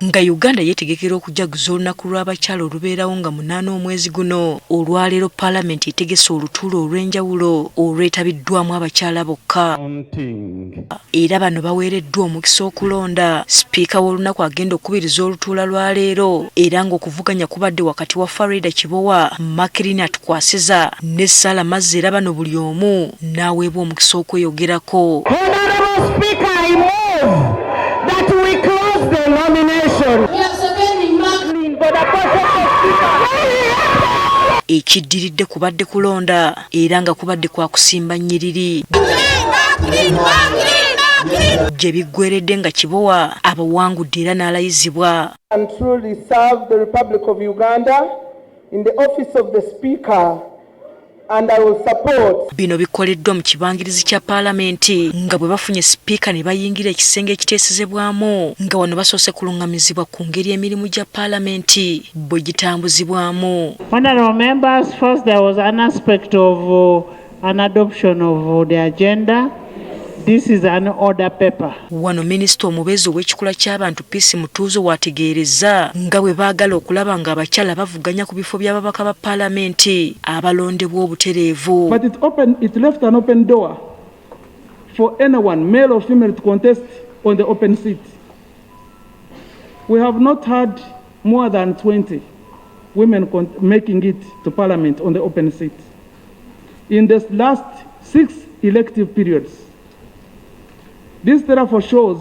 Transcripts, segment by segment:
Nga Uganda yeetegekera okujaguza olunaku lw'abakyala olubeerawo nga 8 omwezi guno, olwaleero Palamenti etegese olutuula olw'enjawulo olwetabiddwamu abakyala bokka era bano baweereddwa omukisa okulonda sipiika w'olunaku agenda okukubiriza olutuula lwa leero era ng'okuvuganya kubadde wakati wa Farida Kibowa, Makirini Atukwasiza ne Sarah Mazzi era bano buli omu n'aweebwa omukisa okweyogerako. Honorable Speaker, I move that we close the nomination. For the purpose of Speaker. Ekiddiridde kubadde kulonda era nga kubadde kwa kusimba nnyiriri gye biggweredde nga Kibowa abawangudde era n'alayizibwa. And truly serve the Republic of Uganda in the office of the Speaker, and I will support. Bino bikoleddwa mu kibangirizi kya Paalamenti nga bwe bafunye sipiika ne bayingira ekisenge ekiteesezebwamu nga wano basoose kuluŋŋamizibwa ku ngeri emirimu gya Paalamenti bwe gitambuzibwamu. Honorable members, first there was an aspect of an adoption of the agenda. This is an order paper. Wano minisita omubeezi ow'ekikula ky'abantu Peace Mutuuzo waategeerezza nga bwe baagala okulaba ng'abakyala bavuganya ku bifo by'ababaka ba Paalamenti abalondebwa obutereevu. But it left an open door for anyone, male or female, to contest on the open seat. We have not had more than 20 women making it to Parliament on the open seat in the last 6 elective periods. This therefore shows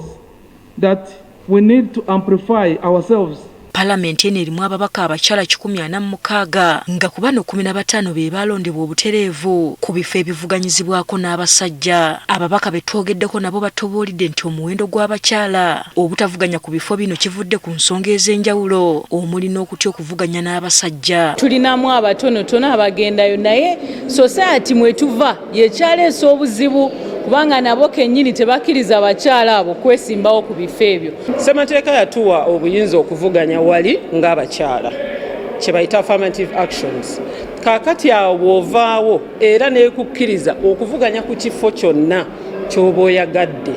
that we need to amplify ourselves. Paalamenti eno erimu ababaka abakyala 146 nga ku bano 15 be baalondebwa obutereevu ku bifo ebivuganyizibwako n'abasajja. Ababaka be twogeddeko nabo batubuulidde nti omuwendo gw'abakyala obutavuganya ku bifo bino kivudde ku nsonga ez'enjawulo omuli n'okutya okuvuganya n'abasajja. Tulinamu abatonotono abagendayo, naye society mwetuva yekyaleesa obuzibu kubanga nabo kennyini tebakkiriza abakyala abo kwesimbawo ku bifo ebyo. Ssemateeka yatuwa obuyinza okuvuganya wali ng'abakyala, kye bayita affirmative actions. Kaakati awo bw'ovaawo era neekukkiriza okuvuganya ku kifo kyonna ky'oba oyagadde.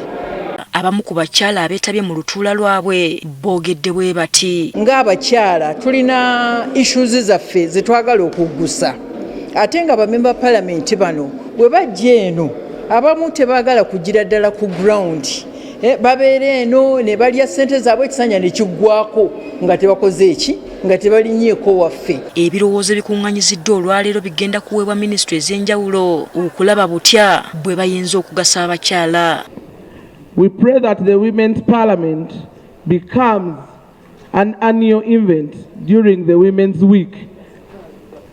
Abamu ku bakyala abeetabye mu lutuula lwabwe boogedde bwe bati. Ng'abakyala tulina issues zaffe ze twagala okuggusa, ate nga bamemba palamenti bano bwe bajja eno abamu tebaagala kugira ddala ku ground, babeera eno ne balya ssente zaabwe, ekisanja ne kiggwako nga tebakoze eki, nga tebalinyeeko waffe. Ebirowoozo ebikuŋŋanyiziddwa olwaleero bigenda kuweebwa minisitule ez'enjawulo okulaba butya bwe bayinza okugasa abakyala. We pray that the Women's Parliament becomes an annual event during the Women's Week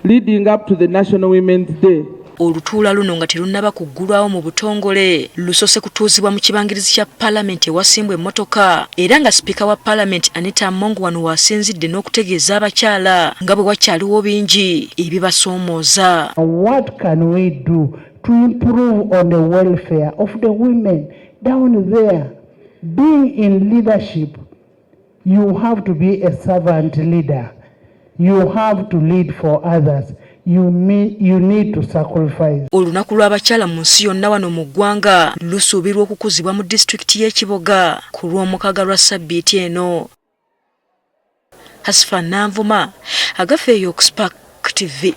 leading up to the National Women's Day. Olutuula luno nga terunnaba kuggulwawo mu butongole lusoose kutuuzibwa mu kibangirizi kya Paalamenti ewasimbwa emmotoka era nga sipiika wa Paalamenti Anita Among wano waasinzidde n'okutegeeza abakyala nga bwe wakyaliwo bingi ebibasoomooza. What can we do to improve on the welfare of the women down there? Being in leadership, you have to be a servant leader. You have to lead for others. You need to sacrifice. Olunaku lw'abakyala mu nsi yonna wano mu ggwanga lusuubirwa okukuzibwa mu disitulikiti y'e Kiboga ku lw'omukaaga lwa ssabbiiti eno. Hasifa Nanvuma, Agafeeyo ku Spark TV.